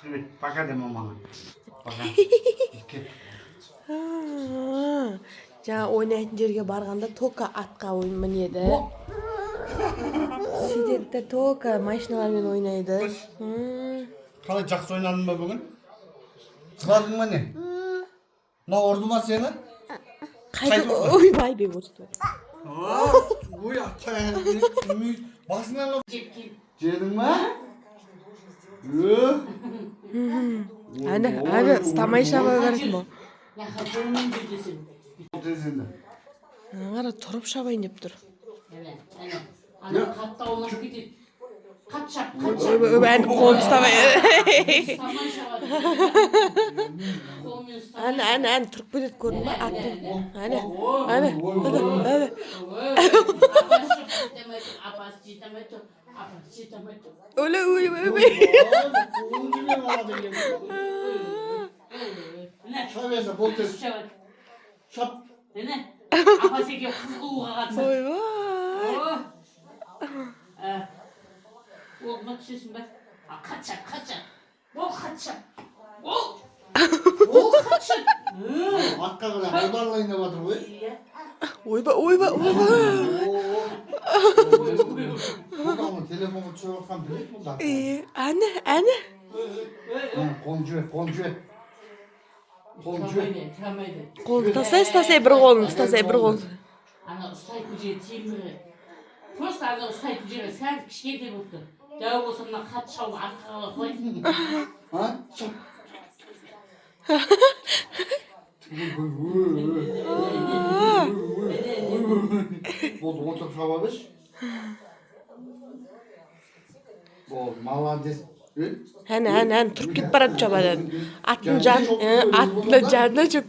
Привет, пока де мамаңа. Пока. Кет. А, жаңа ойнайтын жерге барғанда только атқа ойын мінеді. Сөйтеді де, только машиналармен ойнайды. Қалай, жақсы ойнадың ба бүгін? Жыладың ба, не? Мынау ұрды ма сені? Қайтып, ойбай деп отырды. Ой, басынан жедің ба? Әне, әне, ұстамай шаба беретін бұл. Қолмен жүр десем. Тез енді. Ана қара, тұрып шабайын деп тұр. Әне, әне. Ана қатты аунап кетеді. Қатты шап, қатты шап. Ойбай, ойбай, әне, қолын ұстамай. Ұстамай шабады. Қолмен ұстамай. Әне, әне, әне, тұрып кетеді, көрдің ба? Атты. Әне, әне, әне, әне. Апасы жете алмай тұр, апасы жете алмай тұр, апасы жете алмай тұр. Өле, ой, ой, ой. Қолын жіберіп алады екен. Міне, Шап енді, бол, тез. шабады. Шап. Міне, апасы екеуі қыз қууға қатысады. Ойбай. О! Ә, ол мына түсесің ба? А, қатты шап, қатты шап. Ол қатты шап. Ол! Ол қатты шап. Атқа қарай аударылайын деп жатыр ғой. Иә. Ойбай, ойбай, ойбай. Бұл телефонға түсіріп жатқан біледі бұл да. Е, әне, әне. Қолын жібер, қолын жібер. Қолын жібер. Тұра алмайды, тұра алмайды. Қолын ұстасай, ұстасай, бір қолын ұстасай, бір қолын. Ана ұстайтын жері темірі. Просто ана ұстайтын жері сәл кішкентай болып тұр. Дәу болса, мына қатты шауып артқа қалай құлайсың. А? Шап. Болды, отырып шаба берші. Болды, молодец. Әне, әне, әне, тұрып кетіп барады шабадан. Аттың жан, аттың жанына шөп.